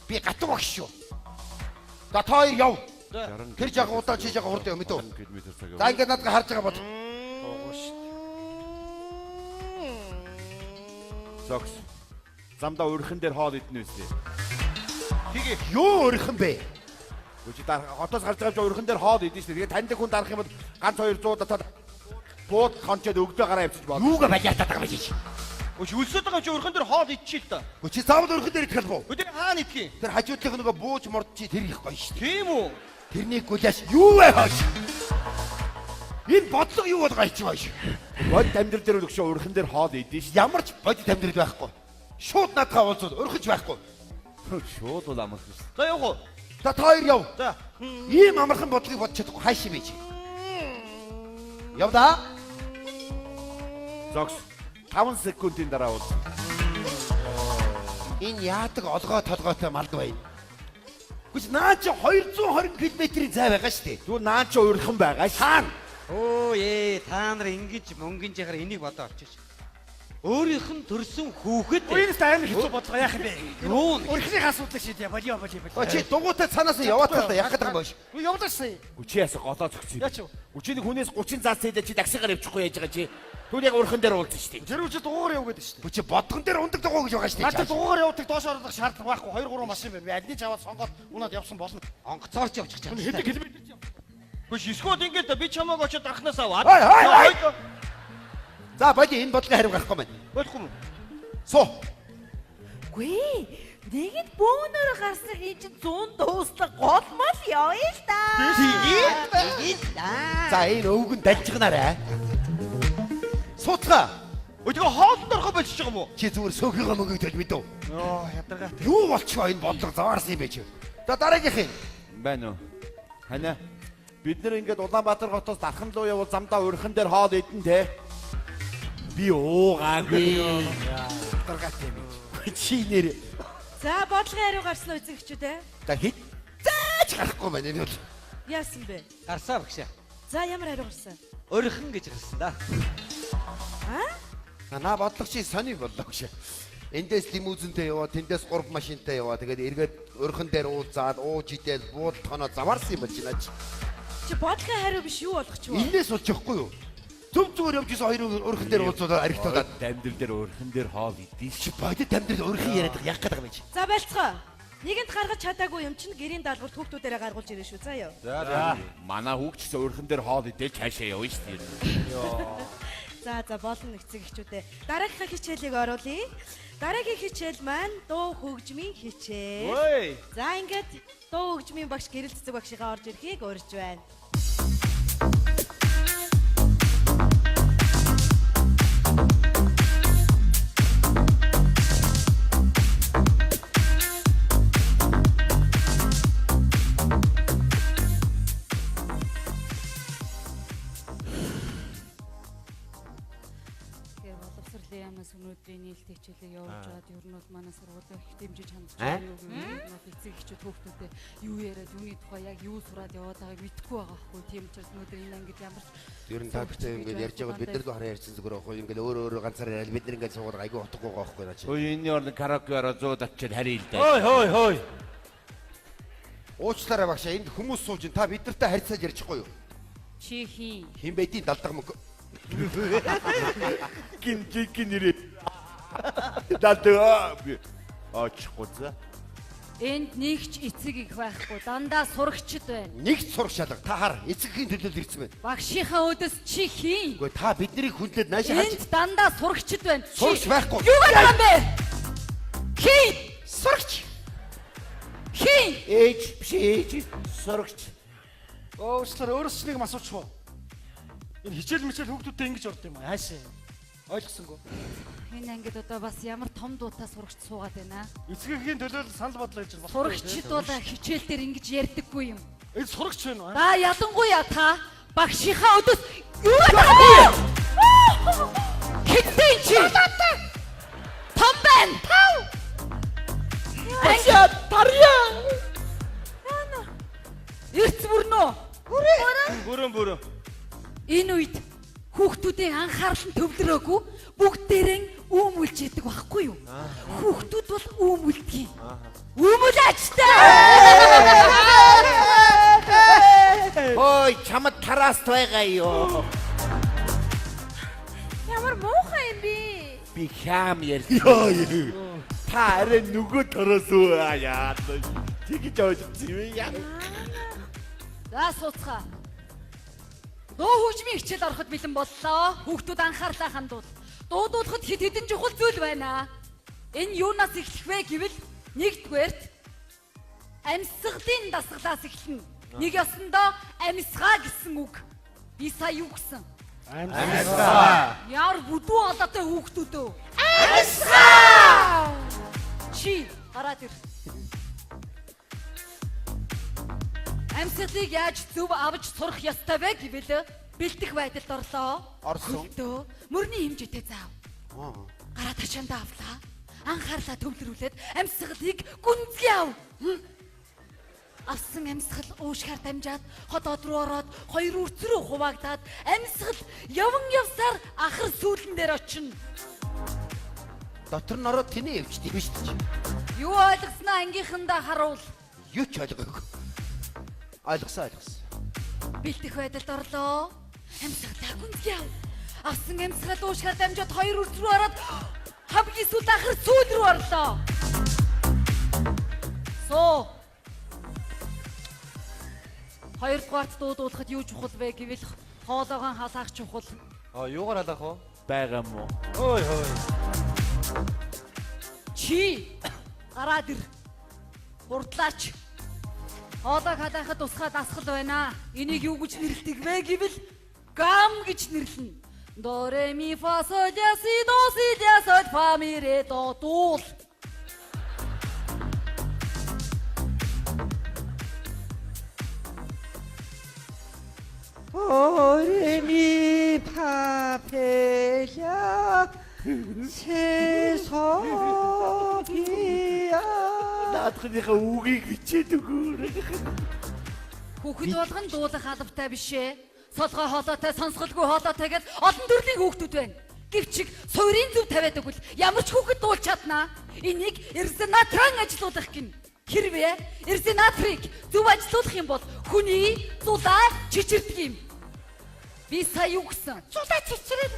Би гатуу багш шүү. За та хоёр яв. Тэр жага удаа чи жага хурд яв мэдв. 20 км цаг. За ингээд надад харж байгаа бод. Зогс. Замдаа урхан дээр хоол идэнэ үстэй. Тэгээ Юу өрөх юм бэ? Үгүй чи дарах хотоос гарч байгаа чи урхан дээр хоол идэн шүү дээ. Тэгээ таньдаг хүн дарах юм бол ганц 200 татаад бууд хончоод өгдөө гараа явчих болно. Юугаа балиартаад байгаа юм чи? Өч өлсөд байгаа чи өрхөн дээр хоол идчихээ л та. Гү чи заавал өрхөн дээр идэх албав. Өдөр хаана идэх юм? Тэр хажуудлынх нөгөө бууж морд чи тэр их гоё шүү дээ. Тийм үү? Тэрнийг гулааш юу вэ хоош? Энэ бодлого юу болгоо чи хоош? Бод амьдрал дээр өгшөө урхан дээр хоол идэн шүү. Ямар ч бодит амьдрал байхгүй. Шууд наадхаа уулзвал өрхөж байхгүй. Шууд бол амархан шүү. За явах уу? За та хоёр яв. За. Ийм амархан бодлогыг бодож чадахгүй хайш юм чи. Явдаа. Зогс. 5 секундын дараа уулз. Энэ яадаг олгой толгойтой малд байна. Гэвч наа чи 220 км-ийн зай байгаа шүү дээ. Тэгвэл наа чи урхан байгаа шаан. Өө ээ та нар ингэж мөнгөн жихэр энийг бодоо олчих. Өөрийнх нь төрсөн хүүхэд Энэс амар хэцүү бодлого яах юм бэ? юу нэг Өрхний асуудал шийдэ. Болио болио болио. Оо чи дугуйтай цаанаас нь яваад та яах гэдэг юм бэ? Үгүй явлаа шээ. Чи яасан голоо зөгцсөн. Яач вэ? Чи нэг хүнээс 30 заас хийдэ чи таксигаар явчихгүй яаж байгаа чи. Тэгвэл яг урхан дээр уулзсан шүү дээ. Тэр үчи дугуугаар яв гэдэг шүү дээ. Чи бодгон дээр ундаг дугуй гэж байгаа шүү дээ. Надад дугуугаар явдаг доош орох шаардлага байхгүй. 2 3 машин байна. Би аль нэг аваад сонгоод унаад явсан болно. онгоцоор ч явчих чам. Хэдэн километр ч яв. Үгүй эсвэл ингээд би чамааг очиод дархнаас аваад. Хай, хай, хай. За боди энэ бодлогын хариу гарахгүй байна. Болохгүй юм. Суу. Үгүй. Нэгэнд бөөнөрө гарсан хин чинь 100 дууслаг голмол явъя л да. Тэгээд да. За энэ өвгөн дамжигнаарай. Сууцгаа. Өдгөө хоолнд орохоо болчихж байгаа юм уу? Чи зүгээр сөөхийгөө мөнгөийг төлж мэдв. Йоо, ядаргаатай. Юу болчихоо энэ бодлого заваарсан юм бэ чи? За дараагийнх юм. Байна уу? Ханиа. Бид нэр ингээд Улаанбаатар хотоос дархан руу явал замдаа урхан дээр хоол идэн те. Би уугаагүй. Ядаргаатай юм чи. Чи нэр За бодлогын хариу гарсан уу эцэг эхчүүд ээ? за хэд зааж гарахгүй байна энэ бол. Яасан бэ? Гарсаа багшаа. За ямар хариу гарсан? Орхон гэж гарсан да. Аа? Наа бодлого чи сони боллоо гэж. Эндээс лимузинтэй яваа, тэндээс 3 машинтай яваа. Тэгээд эргээд өрхөн дээр уулзаад, ууж идэл, буудалд хоноо заваарсан юм болж байна чи. Чи бодлогын хариу биш юу болох ч вэ? Энээс болж явахгүй юу? Зөв зүгээр явж исэн хоёр өрхөн дээр уулзаад аригтуулаад Амьдрал дээр урхан дээр хоол идэн чи бодит амьдрал өрхөн яриад байгаа яах гээд байгаа юм чи. За байлцгаа. Нэгэнд гаргаж чадаагүй юм чинь гэрийн даалгавар хүүхдүүдээрээ гаргуулж ирнэ шүү. За юу. За манай хүүхд ч гэсэн урхан дээр хоол идэл цаашаа явна шүү дээ. За за болно эцэг эхчүүдээ. Дараагийнхаа хичээлийг оруулъя. Дараагийн хичээл маань дуу хөгжмийн хичээл. Ой. За ингээд дуу хөгжмийн багш гэрэл цэцэг багшигаа орж ирэхийг урьж байна. Манай сургуулийн их дэмжиж хандж Аа? байгаа юу гэвэл бол эцэг эхчүүд хүүхдүүдэд юу яриад юуны тухай яг юу сураад яваад байгааг мэдэхгүй байгаа хгүй. Тийм учраас өнөөдөр энэ ангид ямар ч Ер нь та бүхтэй ингээд ярьж байгаад бид нар л хараа ярьсан зүгээр аахгүй ингээд өөр өөр ганцаар яриад бид нар ингээд суугаад айгүй утгагүй байгаа байхгүй наа чи. Ой энэ орны караоке ороо 100 очиад харъя л да. Хой хой хой. Уучлаарай багшаа энд хүмүүс сууж ин та бид нартай харьцаад ярьчихгүй юу? Чи хин? Хин байдیں۔ Далдаг мөнгө. Гин гин нэрээ. Далдаг. Очихгүй за. Энд нэг ч эцэг их байхгүй. Дандаа сурагчд байна. Нэг ч сурагч алга. Та хар эцэг эхийн төлөөлөл ирсэн байна. Багшийнхаа өдөөс чи хин? Үгүй та биднийг хүндлээд наашаа харж Энд дандаа сурагчд байна. Чи- Сурагч байхгүй. Юу гэдэг юм бэ? Хин? Сурагч. Хин? Ээж биш ээж сурагч. Уучлаарай өөрөөс ч нэг юм асуучих уу? Энэ хичээл мичээл хүүхдүүдтэй ингэж орд юм аа. Хаашаа. Ойлгосонгүй. Энэ ангид одоо бас ямар том дуутай сурагч суугаад байна? Эцэг эхийн төлөөлөл санал бодлоо хийж болох. Сурагчд бол хичээл дээр ингэж ярьдаггүй юм. Энэ сурагч байна уу? За ялангуяа та багшийнхаа өдөөс юу гэдэг юм бэ? Хитэн чи? Том байна. Тав. Багшаа тарья. Эрц бүрнөө. Бүрэн бүрэн. Энэ үед хүүхдүүдийн анхаарал нь төвлөрөөгүй бүгдээрэн үүмүүлж идэг байхгүй юу? Хүүхдүүд бол үүмүүлдэг юм. Үүмүүлээчтэй. Хой чамд тараст байгаа юу? Ямар муухай юм бэ? Би хям ярьсан. Та арай нөгөө тараас үү яа. Тэгж ойлгосон юм яа. За сууцгаа. Дуу хөгжмийн хичээл ороход бэлэн боллоо. Хүүхдүүд анхаарлаа хандуул. Дуудуулахад хэд хэдэн чухал зүйл байна. Энэ юунаас эхлэх вэ гэвэл нэгдүгээрт амьсгалын дасгалаас эхэлнэ. Нэг ёсондоо амьсгаа гэсэн үг. Би сая юу гэсэн? Амьсгаа. Ямар бүдүү олоотой хүүхдүүд өө. Амьсгаа! Чи гараад ир. Амьсгалыг яаж зөв авч сурах ёстой вэ гэвэл бэлдэх байдалд орлоо. Орсон. Хөлтөө мөрний хэмжээтэй заав. Гараа ташаандаа авлаа. Анхаарлаа төвлөрүүлээд амьсгалыг гүнзгий ав. Авсан амьсгал уушгаар дамжаад ходоод руу ороод хоёр үрц рүү хуваагдаад амьсгал яван явсаар ахар сүүлэн дээр очино. Дотор нь ороод тэнэ явчихд юм шүү дээ. Юу ойлгосноо ангийнхандаа харуул. Юу ч ойлгоогүй. Ойлгосон ойлгосон. Бэлдэх байдалд орлоо. Амьсгалаа гүнзгий ав. Авсан амьсгал уушгаар дамжаад хоёр үрц рүү ороод хамгийн сүүлд ахар сүүл рүү орлоо. Суу. Хоёрдугаарт дуудуулахад юу чухал вэ гэвэл хоолойгоо халаах чухал. А юугаар халаах вэ? Байгаа мó. Ой хой. Чи гараад ир. Хурдлаач. Хоолойг халаахад тусгай дасгал байна. Энийг юу гэж нэрлэдэг вэ гэвэл гам гэж нэрлэнэ. До ре ми фа соль ля си до си ля соль фа ми ре до дуул. До ре ми фа пе ля се со пи а. Наадхныхаа үгийг бичээд өгөөрэй. Хүүхэд болгон дуулах албатай биш ээ. Солгой хоолойтой, сонсголгүй хоолойтой гэж олон төрлийн хүүхдүүд байна. Гэвч суурийн зөв тавиад өгвөл ямар ч хүүхэд дуулж чаднаа. Энийг резонаторан ажилуулах гин. Хэрвээ резонаторыг зөв ажилуулах юм бол хүний зулаа чичирдэг юм. Би сая юу гэсэн? Зулаа чичрэл.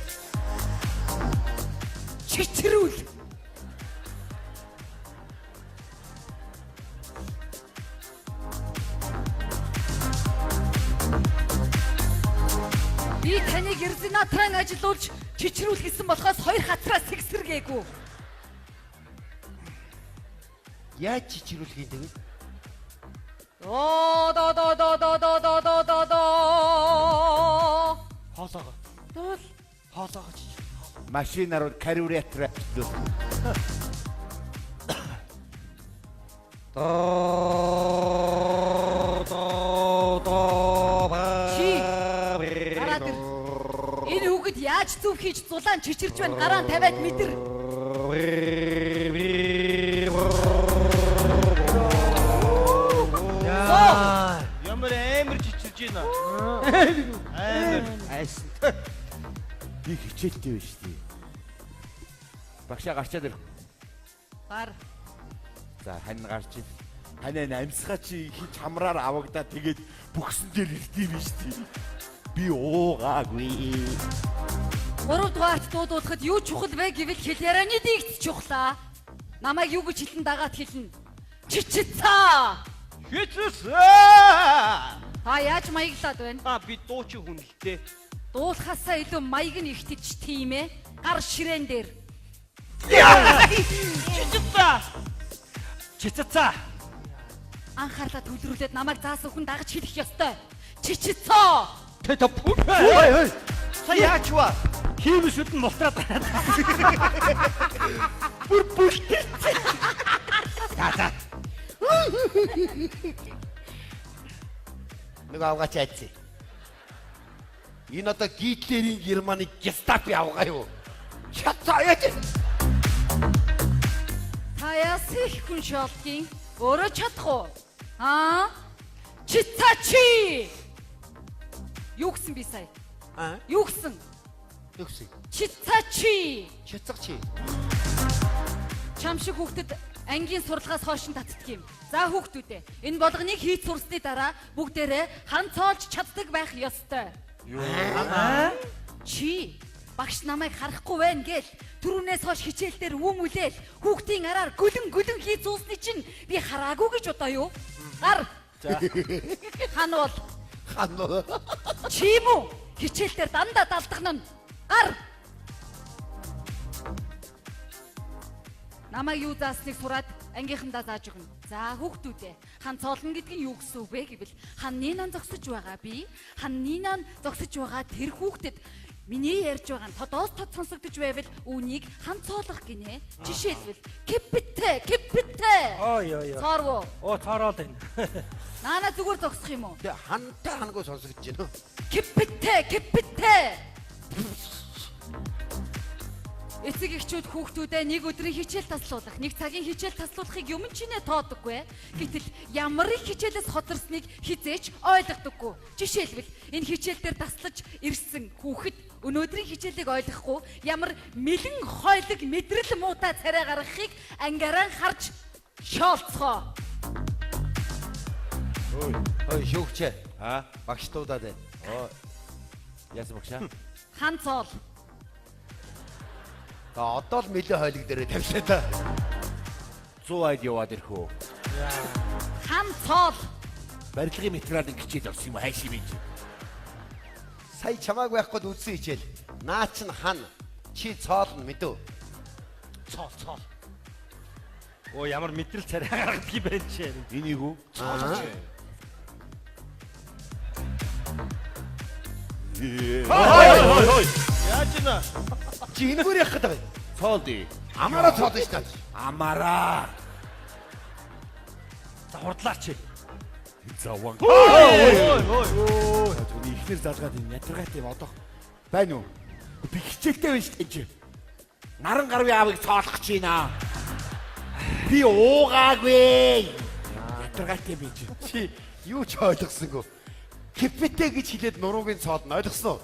Чичрүүл. Би таныг резонаторан ажилуулж чичрүүл гэсэн болохоос хоёр хацраа сэгсэргээгүй. Яаж чичрүүлэх юм бэ? До до до до до до до до до до. Хоолоогоо. Дуул. Хоолоогоо чичрүүл. Машинаар карбюратор авчлаа. Чи гараад ир. Энэ хүүхэд яаж зөв хийж зулаан чичирч байна гараа тавиад мэдэр. Айсан. Би хичээлтэй байж тээ. Багшаа гарчаад ирэх. Гар. За хань гарч ир. Ханаа амьсгаа чи хич хамраар авагдаа тэгээд бүхсэн дээр ирд юм биш тий. Би уугаагүй. 3 дугаарт дуудуулахад юу чухал вэ гэвэл хэл ярианы дийгц чухлаа. Намайг юу гэж хэлэн дагаад хэлнэ. Чичицаа. Хичээсэн. Та яаж маяглаад байна? А би дуучин хүн л дээ. Дуулахаасаа илүү маяг нь ихтэж тийм ээ. Гар ширээн дээр. Чичицаа. Чицацаа. Анхаарлаа төвлөрүүлээд намайг заасан хүн дагаж хэлэх ёстой. Чичицоо. Тэ та пү. Ой ой. Са яач вэ? Хийм шүд нь мултраад гараад. Бүр бүлтээ. За за. Нэг авгаач айцсан. Энэ одоо Гитлерийн Германы гестапо авгаа юу? Чацаа яаж? Та яас их хүн шоолдгийн өөрөө чадах уу? Аа? Чицаа чи. Юу гэсэн би сая? Аа? Юу гэсэн? Юу гэсэн? Чицаа чи. Чацаг чи. Чам шиг хүүхдэд ангийн сурлагаас хойш нь татдаг юм. За хүүхдүүд ээ, энэ болгоныг хийж сурсны дараа бүгдээрээ хан цоолж чаддаг байх ёстой. Юу? Чи багш намайг харахгүй байна гээл түрүүнээс хойш хичээл дээр үм үлээл хүүхдийн араар гүлэн гүлэн хийж суусны чинь би хараагүй гэж удаа юу? Гар. За. Хан бол Хан уу. чи юм уу? Хичээл дээр дандаа далдах нь. Гар. Намайг юу заасныг сураад ангийнхандаа зааж өгнө. За хүүхдүүд ээ, хан цоолно гэдэг нь юу гэсэн үг вэ гэвэл ханны нан зогсож байгаа би, ханны нан зогсож байгаа тэр хүүхдэд миний ярьж байгаа нь тодоос тод сонсогдож байвал үүнийг хан цоолох гинэ. Жишээлбэл киппитэ, киппитэ. Ой ой ой. Цоорвоо. Оо цоороод байна. Наана зүгээр зогсох юм уу? Тэ хантай хангүй сонсогдож байна. Киппитэ, киппитэ. Эцэг эхчүүд хүүхдүүдээ нэг өдрийн хичээл таслуулах, нэг цагийн хичээл таслуулахыг юм чинээ тоодоггүй. Гэтэл ямар их хичээлээс хоторсныг хизээч ойлгодоггүй. Жишээлбэл энэ хичээл дээр таслаж ирсэн хүүхэд өнөөдрийн хичээлийг ойлгохгүй ямар мэлэн хойлог мэдрэл муутай царай гаргахыг ангараа харж шоолцгоо. Ой шүүгчээ. Аа? Багш дуудаад байна. Оо. Яасан багшаа? Хан цоол. За одоо л мэлээ хойлог дээрээ тавилаа та. 100 айд яваад ирэх үү? Хан цоол. Барилгын материалын хичээл орсон юм уу? Хайш юм чи. Сая чамааг байхгүй үдсэн хичээл. Наа чин хан. Чи цоолно мэдв. Цоол цоол. Оо ямар мэдрэл царай гаргадаг юм бэ чи. Энийг үү? Хой хой хой. Яаж ийна? Чи энэгээр явах гэдэг юм. Цоол дээ. Амаараа цоолно шүү дээ. Амаараа. За хурдлаач. Заван. Хой хой хой. Түүний ихнэр залгаад энэ ядаргаатай юм одоох. Байна уу? Би хичээлтэй байна шүү дээ чи. Наран гарвын аавыг цоолох гэж байна. Би уугаагүй. Ядаргаатай юм чи. Чи юу ч ойлгосонгүй. Киппитэ гэж хэлээд нуруугийн цоолно ойлгосон уу?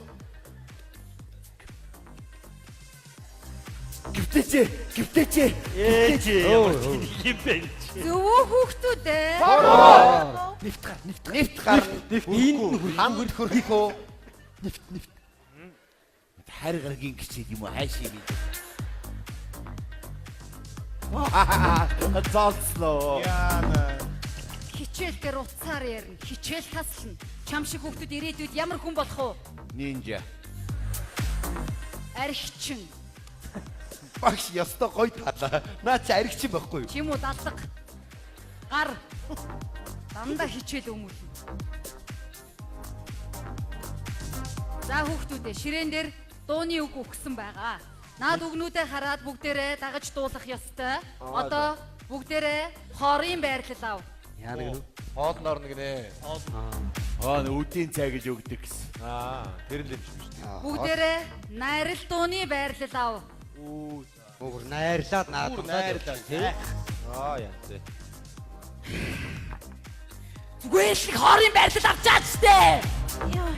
Гівтэйчээ, гівтэйчээ. Ээж ямар юм бэ чи. Зөвөө хүүхдүүд ээ. Нэвт гар, нэвт. Нэвт гар. Энд нь хүрэх. Ханд хөрхөө. Нэвт, нэвт. Хайр гаргийн хичээл юм уу? Хайш юм. Золцлоо. Яана. Хичээл дээр утсаар ярина. Хичээл таслана. Чам шиг хүүхдүүд ирээдүйд ямар хүн болох вэ? Нинжа. Архичин. Багш ёстой гоё талаа. Наа чи аригчин байхгүй юу? Чим үү даллага. Гар. Дандаа хичээл өмүүлнэ. За хүүхдүүд ээ, ширээн дээр дууны үг өгсөн байгаа. Наад үгнүүдээ хараад бүгдээрээ дагаж дуулах ёстой. Одоо бүгдээрээ хоорын байрлал ав. Яана гэнэ? Хоол нь орно гинэ. Аа, үдийн цай гэж өгдөг гэсэн. Аа, тэр л юм шиг шүү дээ. Бүгдээрээ найрал дууны байрлал ав. Бүр найрлаад наад Бүр найрлаа. тий. Аа, яа зэ. Зүгээр л нэг хоорын байрлал авчаач тээ. Яа.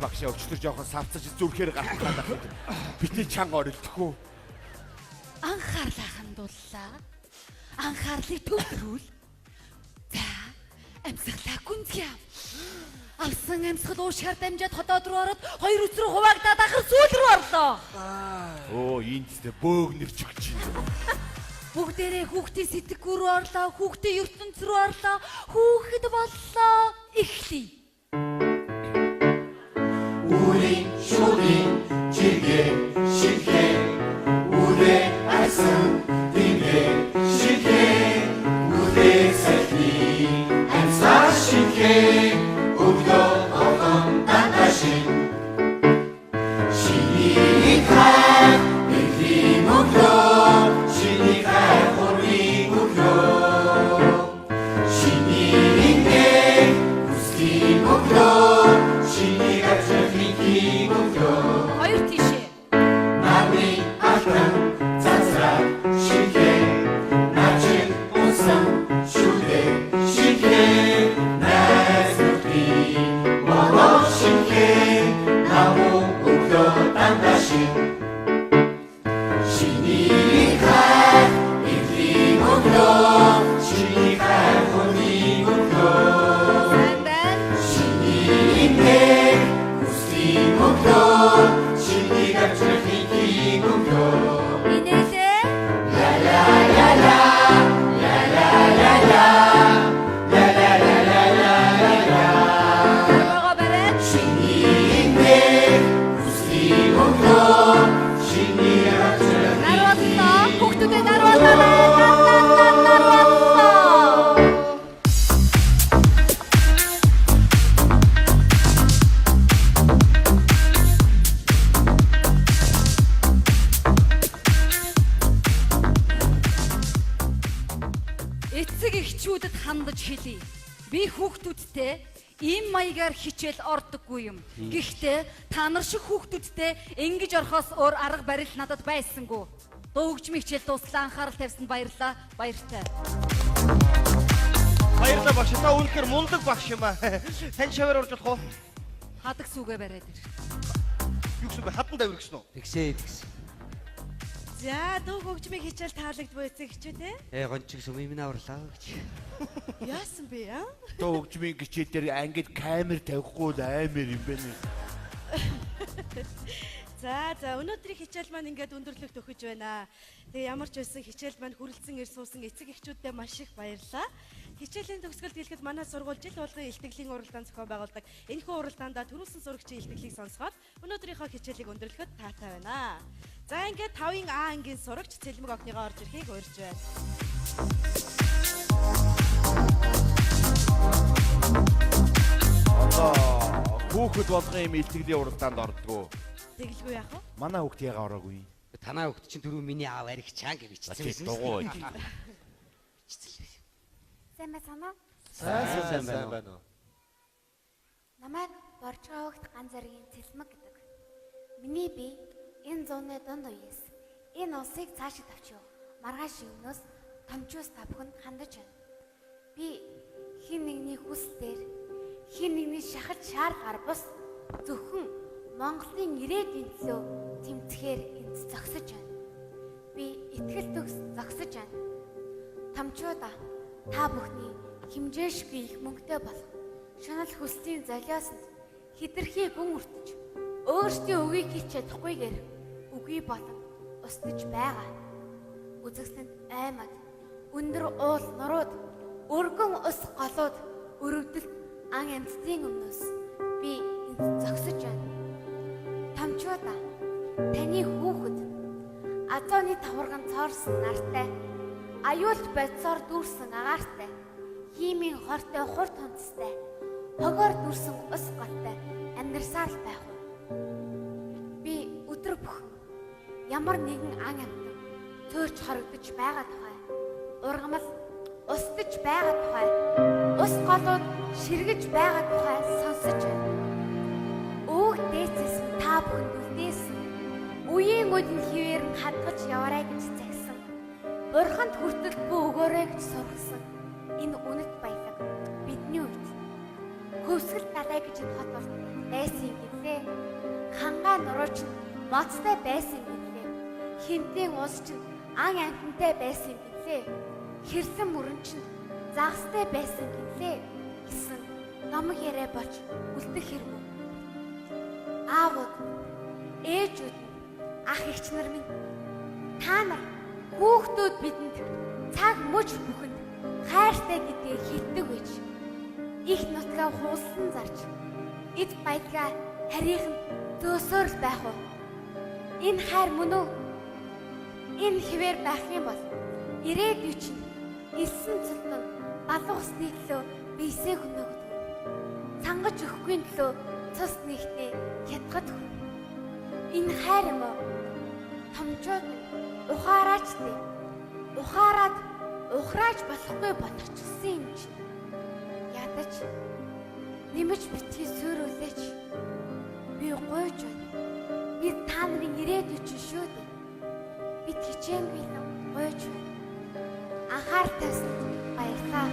Багш өчтөр жоохон савцаж зүрхээр гарах гэдэг. Битээ чанга орилдохгүй. Анхаарлаа хандууллаа. Анхаарлыг төвлөрүүл. За, амьсгалаа гүнзгий ав. Авсан амьсгал уушгаар дамжаад хотоод руу ороод хоёр үс рүү хуваагдаад ахар сүүл рүү орлоо. Оо энд зэ бөөгнөрч өгч юм. Бүгдээрээ хүүхдийн сэтгэггүй рүү орлоо, хүүхдийн ертөнц рүү орлоо, хүүхэд боллоо. Эхлэе. Үрийн шүдийн жигээ шигэ Үрээ айсан дингээ шигэ Үрээ салхи амьсаа шигэ Өглөө болгон дандаа шин Шинийг хайх нэглийн өглөө Шинийг хайх хурмын өглөө Шинийг нэг хүслийн өглөө Шинийг авчрах хинхийг өглөө Хоёр тийшээ. Нарны алтан цацраг шигэ Начин унсан шүдэ шигэ Найз нүүдийн молоо шигэ Намуу өглөө дандаа шин Шинийг хайх нэглийн өглөө Шинийг хайх хүний өглөө Сайн байна. Шинийг нэг хүслийн өглөө Шинийг авчрах хинхийг өглөө Инээлээ. ла ла ла ла ла ла ла ла ла ла ла ла ла ла. Хормойгоо бариад. Шинийг нэг хүслийн өглөө Шинийг авчрах Нар боллоо. Хүүхдүүдээ нар боллоо. Нар нар нар нар боллоо. Эцэг эхчүүдэд хандаж хэлье. Би хүүхдүүдтэй ийм маягаар хичээл ордоггүй юм. Гэхдээ та нар шиг хүүхдүүдтэй ингэж орохоос өөр арга барил надад байсангүй. Дуу хөгжмийн хичээл дууслаа, анхаарал тавьсанд баярлалаа. Баяртай. Баярлалаа багш. Та үнэхээр мундаг багш юм аа. Тань шавар орж болох уу? Хадаг сүгэ бариад ир. Юу гэсэн бэ? Хадан давир гэсэн үү? Тэгсээ тэгсэн. За дүү хөгжмийн хичээл таалагдгүй эцэг эхчүүд ээ. Э гончиг сүм юм аварлаа гэж. Яасан бэ аа? Дуу хөгжмийн хичээл дээр ангид камер тавихгүй л аймаар юм байна. За за өнөөдрийн хичээл маань ингээд өндөрлөгт өгөж байна. Тэгээ ямар ч байсан хичээл маань хүрэлцэн ир суусан эцэг эхчүүддээ маш их баярлалаа. Хичээлийн төгсгөлд хэлэхэд манай сургууль жил болгон илтгэлийн уралдаан зохион байгуулдаг. Энэхүү уралдаандаа төрүүлсэн сурагчийн илтгэлийг сонсгоод өнөөдрийнхөө хичээлийг өндөрлөхөд таатай байна. За ингээд 5-ын А ангийн сурагч Цэлмэг охиныгоо орж ирэхийг урьж байна. Одоо хүүхэд болгон юм илтгэлийн уралдаанд ордгоо. Тэгэлгүй яах вэ? Манай хүүхд яга ороогүй. Танаа хүүхд чинь түрүү миний аав арих чаан гэж бичсэн байсан. Дугуй. Сайн байцгаана уу? Сайн сайн байна уу? Намайг Боржгоо огт ган зэргийн цэлмэг гэдэг. Миний бие энэ зууны дунд үеэс энэ улсыг цаашид авч яв. Маргааш өмнөөс томчоос та бүхэнд хандаж байна. Би хин нэгний хүслээр хин нэгний шахалт шаардлагаар бус зөвхөн Монголын ирээдүйн төлөө тэмцэхээр энд зогсож байна. Би итгэл төгс зогсож байна. Томчуудаа та бүхний хэмжээшгүй их мөнгөтэй болох шунал хүслийн золиосонд хитрхи гүн өртөж өөрсдийн үгийг хэлж чадахгүйгээр үгүй болон устж байгаа. Үзэсгэлэнт аймаг, өндөр уул нурууд, өргөн ус голууд, өрөвдөлт ан амьтдын өмнөөс би энд зогсож байна. Томчуудаа таны хүүхэд азооны таварган цоорсон нартай, аюулт бодисоор дүүрсэн агаартай, хиймийн хортой хурд хонцтой, хогоор дүүрсэн ус голтой амьдарсаар л байх уу? Би өдөр бүхэн ямар нэгэн ан амьтан цөөрч хорогдож байгаа тухай, ургамал устж байгаа тухай, ус голууд ширгэж байгаа тухай сонсож байна. Өвөг дээдсээс нь та бүхэнд үлдээсэн үеийн үдэн хിവэр нь хадгалж яваарай гэж загсан. Бурханд хүртэл бүү өгөөрэй гэж сургасан энэ үнэт баялаг бидний үед. Хөвсгөл далай гэж энэ хот урд байсан юм гэлээ. Хангай нуруу чинь моцтой байсан юм гэлээ. Хинтийн улс чинь ан амтантай байсан юм гэлээ. Хэрсэн мөрөн чинь загастай байсан гэлээ гэсэн номог яриа болж үлдэх хэрэг үү? Аавууд, ээжүүд, ах эгч нар минь та нар хүүхдүүд бидэнд цаг мөч бүхэнд хайртай гэдгээ хилдэг байж их нутгаа хуулсан зарж эд баялгаа харийнхан зөөсөөр л байх уу? Энэ хайр мөн үү? Энэ хിവэр байх юм бол ирээдүй чинь элсэн цултан балуу усны төлөө биесээ хөнөөгдөв. Цангаж өгөхгүй төлөө цус нэгтээ хятгад хүн. Энэ хайр юм уу? Томчууд минь ухаараач дээ. Ухаарад ухрааж болохгүй болгочихсон юм чинь. Ядаж нэмж битгий суйруулээч. Би гуйж байна. Би та нарын ирээдүй чинь шүү дээ. Бид хичээнгүй л гуйж байна. Анхаарал тавьсанд баярлалаа.